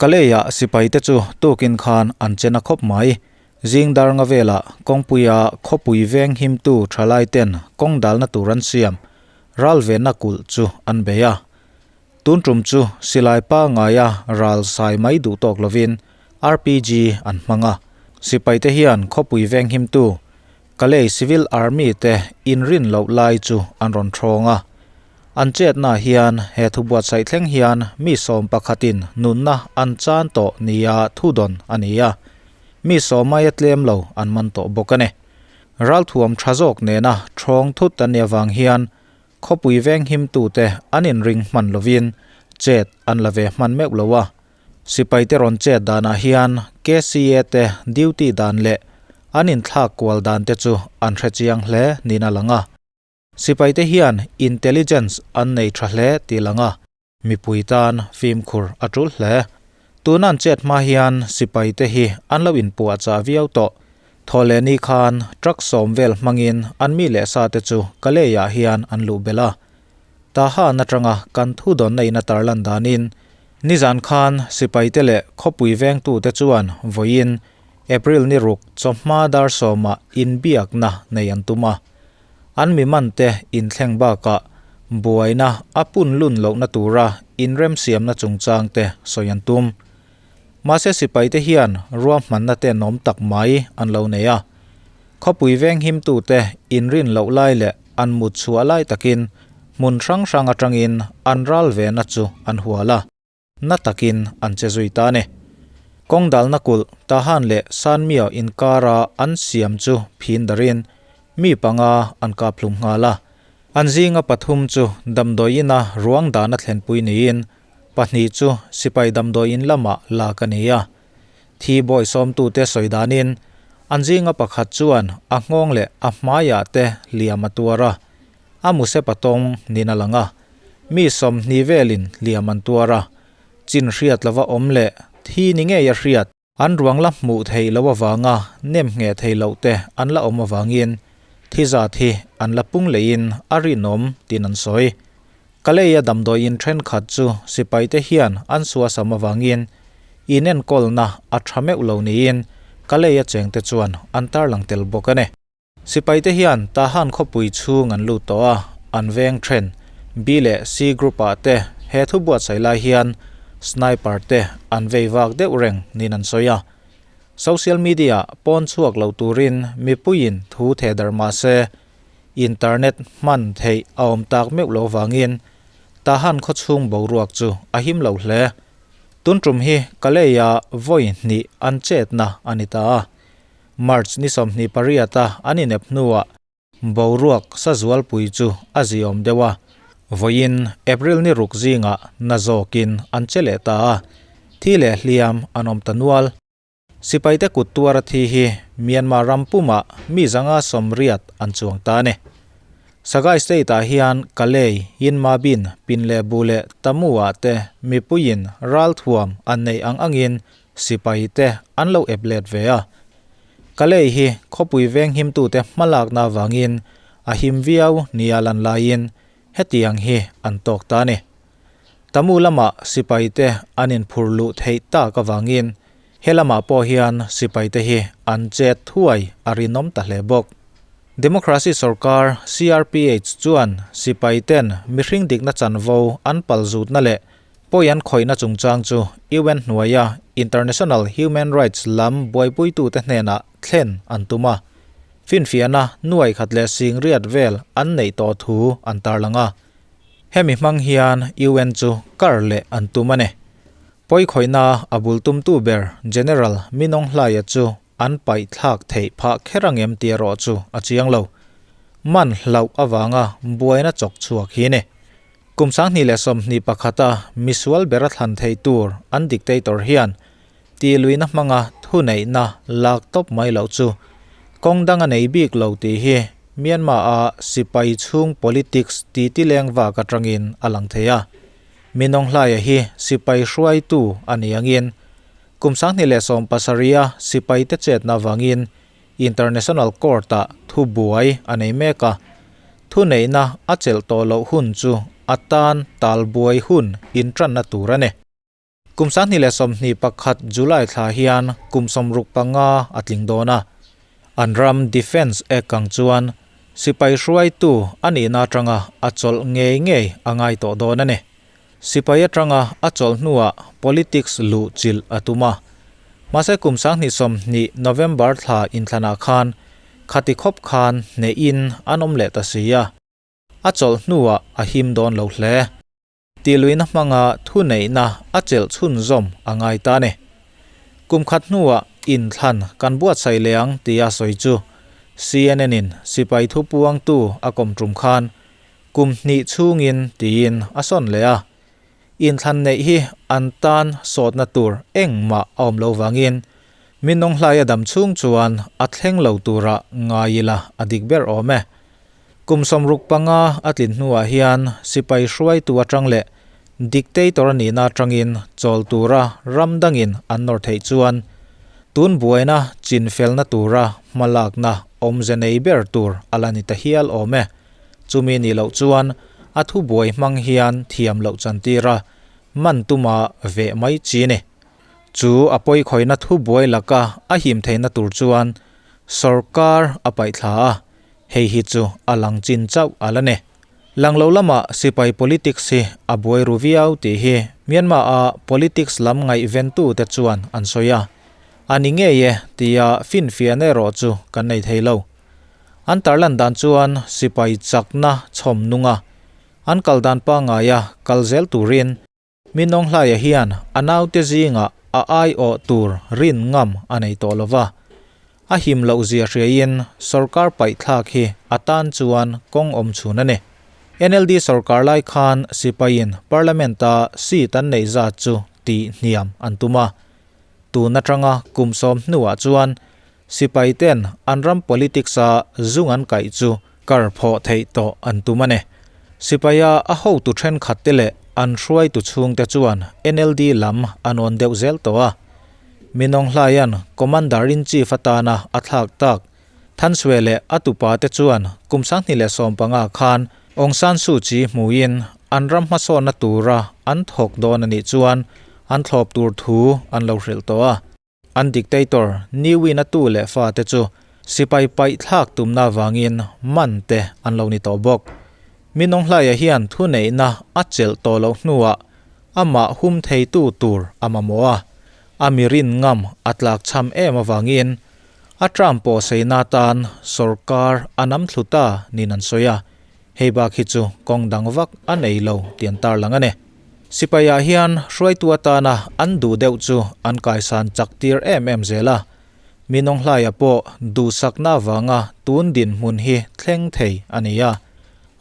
Kalei-ah sipaite chu tukin khan an che na khawp mai. Zing dar nga velah kawngpuia khawpui veng himtu thalaiten kawng dalna tur an siam ral venna kulh chu an bei a. Tun tum chu silai pangaia ral sai mai duh tawk lovin RPG an hmang a. Sipaite hian khawpui veng himtu Kalei Civil Army te inrin loh lai chu an rawn thawng a. An chetna hian he thu buatsaih thleng hian mi sawm pakhatin nunna an chan tawh nia thudawn a ni a. Mi sawmaia tlem lo an man tawh bawk a ni. Ralthuam tha zawk nena thawng thut an nih avang hian khawpui veng himtute an inring hman lovin chet an la ve hman meuh lo a. Sipaite rawn chet danah hian KCA te duty dan leh an inthlak kual dan te chu an hre chiang hle niin a lang a. Sipaite hian intelligence an nei tha hle tih lang a, mipui tan fimkhur a tul hle. Tuna an chet hma hian sipaite hi an lo inpuahchah viau tawh. Thawhlehni khan truck sawm vel hmangin an mi leh sa te chu Kalei-ah hian an luh belh a. Tahan atanga kan thudawnna in a tarlan danin Nizan khan sipaite leh khawpui vengtute chuan vawiin April ni ruk chawhma dar sawmah inbiakna nei an tum a. An mi mante inthleng bakah buaina a pun lun lohna tura inremsiamna chungchangte sawi an tum. Mahse sipaite hian ruahmanna tenawm tak mai an lo nei a. Khawpui venghimtute inrin loh lai leh an mut chhuah lai takin hmun hrang hrang atangin an ral vena chu an hual a, na takin an che zui ta a ni. Kawng dalna kulh Tahan leh Sanmio inkara an siam chu phin darin mi panga an kap hlum nghal a. An zinga pathum chu damdawi ina ruang dana thlenpui niin pahnih chu sipai damdawi in lamah lak a ni a. Thi bawi sawmtute sawi danin an zinga pakhat chuan a nghawng leh a hmaiah te hliam a tuar a, a muse patawng niin a lang a. Mi sawmhnih velin hliam an tuar a, chin hriat lova awm leh thi ni ngei a hriat. An ruang la hmuh theih loh avanga nem ngheh theih loh te an la awm avangin thi zat hi an la pung leiin a rinawm tiin an sawi. Kaleia damdawiin thenkhat chu sipaite hian an suasam avangin inenkawlna a tha meuh lo niin Kaleia chengte chuan an tarlang tel bawk a ni. Sipaite hian Tahan khawpui chhung an lut tawh a, an veng then B leh C group-ah te he thu buatsaih lai hian sniper te an vei vak deuh reng niin an sawi a. Social media pawn chhuak lo turin mipuiin thu theh darh mah se internet hman theih a awm tak meuh lo vangin Tahan khawchhung boruak chu a him lo hle. Tun tum hi Kalei-a vawi hnih an chetna a ni ta a. March ni 28 a an inep hnuah boruak sazualpui chu a ziawm deuh a, vawiin April ni ruk zingah na zawkin an che leh ta a, thi leh hliam an awm ta nual. Sipaite kut tuara thi hi Myanmar ram pumah mi zanga 80 an chuang ta a ni. Sagaing State-ah hian Kalay, Yinmabin, Pinlebu leh Tamu-ah te mipuiin ralthuam an neih ang angin Sipai te an lo ep let ve a. Kalei hi khawpui veng himtute hmalakna avangin a him viau nia lan laiin hetiang hi an tawk ta a ni. Tamu lamah sipai te an inphur luh theih tak avangin he lamah pawh hian sipai te hi an chet thuai a rinawm ta hle bawk. Democracy sorkar CRPH chuan sipai ten mihring dikna chanvo an palzutna leh Pawi an khawihna chungchang chu UN hnuaia International Human Rights lam buaipuitute hnenah thlen an tum a, finfiahna nuai khat leh sing riat vel an neih tawh thu an tarlang a. Hemi hmang hian UN chu kar leh an tum a ni. Pawi khawihna a bul tumtu ber General Min Aung Hlaia chu an paih thlak theih phah kher angem tih erawh chu a chiang lo. Man hlauh avanga buaina chawk chhuak hi ni. Kum 2021 a misual bera thlan thei tur an dictator hian tihluihna hmanga thuneihna lak tawp mai loh chu kawng dang a nei bik lo tih hi Myanmar a sipai chhung politics titi leng vak atangin a lang thei a. Min Aung Hlaia hi sipai hruaitu a ni angin kum 2017 a sipaite chetna avangin International Court-ah thu buai a nei mek a, thuneihna a chelh tawh loh hun chu a tan tal buai hun intanna tur a ni. Kum 2021 July thla hian kum 65 a tling dawn a. An ram Defence Act ang chuan sipai hruaitu a nihna atanga a chawlh ngei ngei a ngai tawh dawn a ni. Sipai atanga a chawlh hnuah politics luh chilh a tum a. Mahse kum 2020 November thla inthlanah khan khati khawp khan hnehin an awm leh ta si a. A chawlh hnuah a him dawn lo hle. Tihluihna hmanga thuneihna a chelh chhunzawm a ngai ta a ni. Kum khat hnuah inthlan kan buatsaih leh ang tia sawi chu CNN-in sipai thupuangtu a kawm tum khan kum hnih chhungin tiin a sawn leh a. Inthlan neih hi an tan sawtna tur engmah a awm lo vangin Minawnghlaia dam chhung chuan a thleng lo tura ngai ila a dik ber awm e. Kum 65 a tlin hnuah hian sipai hruaitu atang leh dictator a nihna atangin chawl tura ram dangin an nawr theih chuan tun buaina chinfelna tura hmalakna awmze nei ber tur a la ni ta hial awm e. Chumi nih loh chuan a thubuai hmang hian thiam loh chantir a man tuma veh mai chi ni. Chu a pawikhawihna thubuai laka a him theihna tur chuan sorkar a paihthla a. Hei hi chu a lang chin chauh a la ni. Lang lo lamah sipai politics hi a buai ru viau tih hi Myanmar-a politics lam ngaihventute chuan an sawi a. A ni ngei e tia finfiahna erawh chu kan nei thei lo. An tarlan dan chuan sipai chakna chhawm nunga an kal dan pangaia kal zel turin Minawnghlaia hian a naute zingah a aiawh tur rin ngam a nei tawh lo va. A him loh zia hriaiin sorkar paihthlak hi a tan chuan kawng awm chhun a ni. NLD sorkar lai khan sipaiin Parliament-a seat an neih zat chu tih hniam an tum a. Tun atanga kum 10 hnuah chuan sipai ten an ram politics-a zung an kaih chu kar phawh theih tawh an tum a ni. Sipaia a hotu thenkhat te leh an hruaitu chhungte chuan NLD lam an awn deuh zel tawh a. Minawnghlaia'n Commander-in-Chief atana a thlak tak Thanswe leh a tupa te chuan kum 2015 khan Aung San Suu Kyi hmuin an ram hmasawnna tura an thawk dawn a nih chuan an thlawp tur thu an lo hrilh tawh a. An dictator Ni Win-a tu leh fate chu sipai paih thlak tumna avangin man te an lo ni tawh bawk. Minawnghlaia hian thuneihna a chelh tawh loh hnuah amah hum theitu tur a mamawh a, a mi rin ngam a tlak cham em avangin a term pawh seina atan sorkar a nam thlu ta niin an sawi a. Hei bak hi chu kawng dang vak a nei lo tih an tarlang a ni. Sipaiah hian hruaitu atana an duh deuh chu an kaisan chak tir em em zel a. Minawnghlaia pawh duhsakna avanga tun dinhmun hi thleng thei a ni a.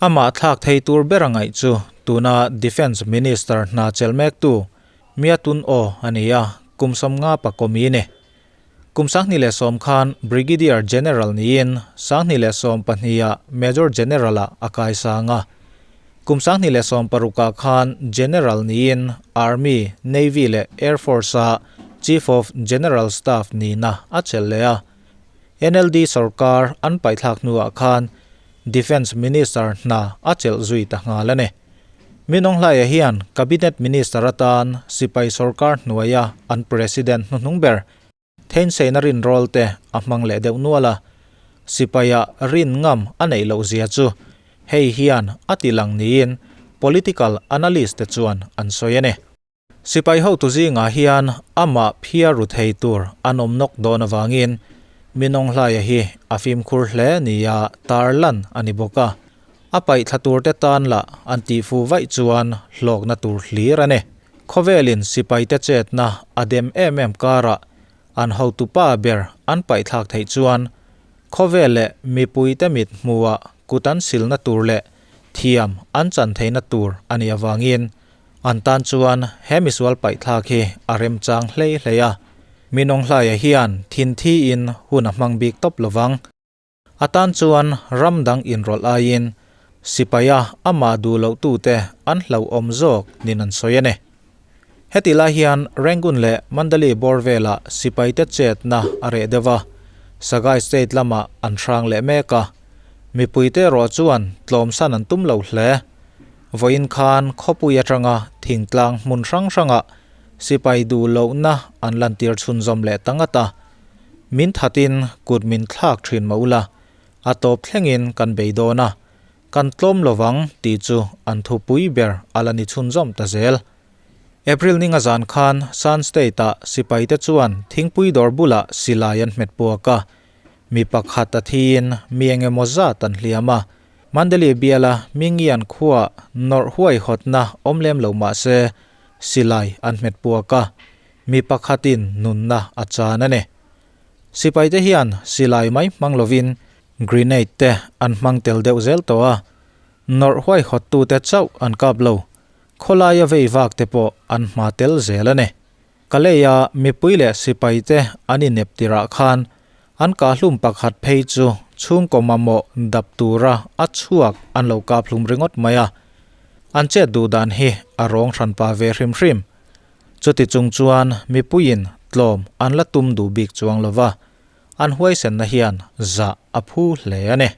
Amah thlak thei tur ber a ngaih chu tuna Defence Minister hna chelh mektu Mya Tun Aw a ni a, kum 50 pakawmi ni. Kum 2010 khan Brigadier General niin 2012-ah Major General-ah a kaisang a. Kum 2016-ah khan General niin Army, Navy leh Air Force-a Chief of General Staff nihna a chelh leh a. NLD sorkar an paihthlak hnuah khan Defence Minister hna a chelh zui ta nghal a ni. Minawnghlaia hian Cabinet Minister atan sipai sorkar hnuaia an President hnuhnung ber Thein Sein-a rinrawl te a hmang leh deuh nual a. Sipaia rin ngam a neih loh zia chu hei hian a ti lang niin political analyst te chuan an sawi a ni. Sipai hotu zingah hian amah phiar ru thei tur an awm nawk dawn avangin Minawnghlaia hi a fimkhur hle nia tarlan a ni bawk a. A paihthla turte tan lah an tihfuh vaih chuan hlawkna tur hlir a ni. Khawvelin sipaite chetna a dem em em karah an hotupa ber an paihthlak theih chuan khawvel leh mipuite mit hmuhah kut an silna tur leh thiam an chan theihna tur a nih avangin an tan chuan he misual paihthlak hi a remchang hlei hlei a. Minawnghlaia hian thinthi-in hun a hmang bik tawp lovang. A tan chuan ram dang inrawlh aiin sipaia amah duh loh tute an hlauhawm zawk niin an sawi a ni. Heti lai hian Rangoon leh Mandalay bawr velah sipaite chetna a reh deuh a, Sagaing State lamah an hrang leh mek a. Mipuite erawh chuan tlawmsan an tum lo hle. Vawiin khan khawpui atanga thingtlang hmun hrang hrangah. sipai duh lohna an lantir chhunzawm leh ta ngat a. Min thatin kut min thlak thin mah ula, a tawp thlengin kan bei dawn a, kan tlawm lovang tih chu an thupui ber a la ni chhunzawm ta zel. April ninga zan khan Shan State-ah sipaite chuan thingpui dawr bulah silai an hmet puak a, mi pakhat a thiin mi eng emaw zat an hliam a. Mandalay biala Mingian khuaah nawrh huaihawtna awm lem lo mah se silai an hmet puak a, mi pakhatin nunna a chan a ni. Sipaite hian silai mai hmang lovin grenade te an hmang tel deuh zel tawh a, nawrh huaihawttute chauh an kap lo. Khawlaia vei vak te pawh an hma tel zel a ni. Kaleia mipui leh sipai te an inep tirah khan an kahhlum pakhat phei chu chhungkaw mamawh dap tura a chhuak an lo kaphlum ringawt mai a. An chet duh dan hi a rawng hranpa ve hrim hrim. Chuti chung chuan mipuiin tlawm an la tum duh bik chuang lova, an huaisenna hian zah a phu hle a ni.